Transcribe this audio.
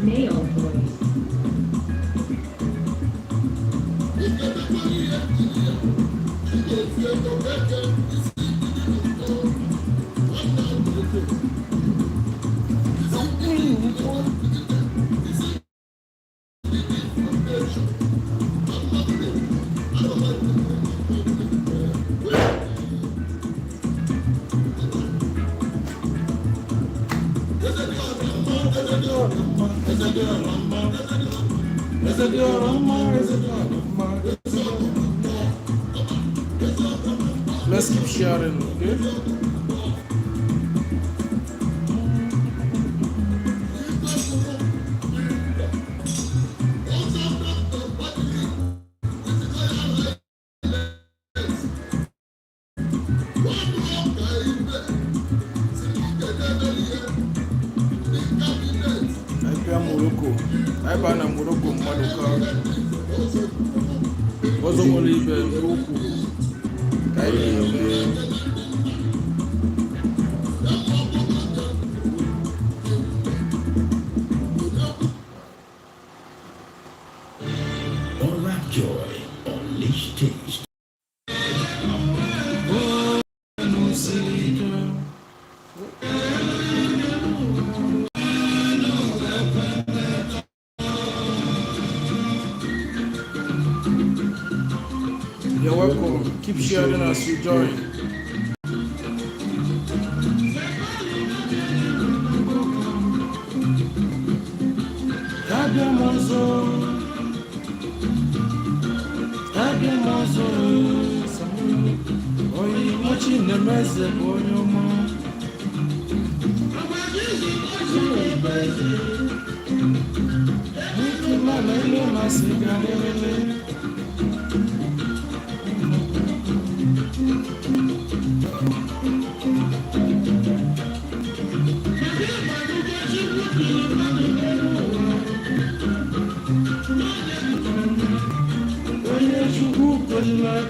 Male voice. Let's keep sharing, okay? Anyị bịa Morocco, anyị baa na Morocco mmadụ ka ọzọ nwere ibe n'ukwu ka anyị na-eme. All Joy, unleash taste. Siri ike. You're welcome. Keep sharing as you join. Abịa m ọzọ. Abịa m ọzọ. Oyimo Chinemeze bụ onye ọma. Ndị mana ilu masị ga-adịrịrị.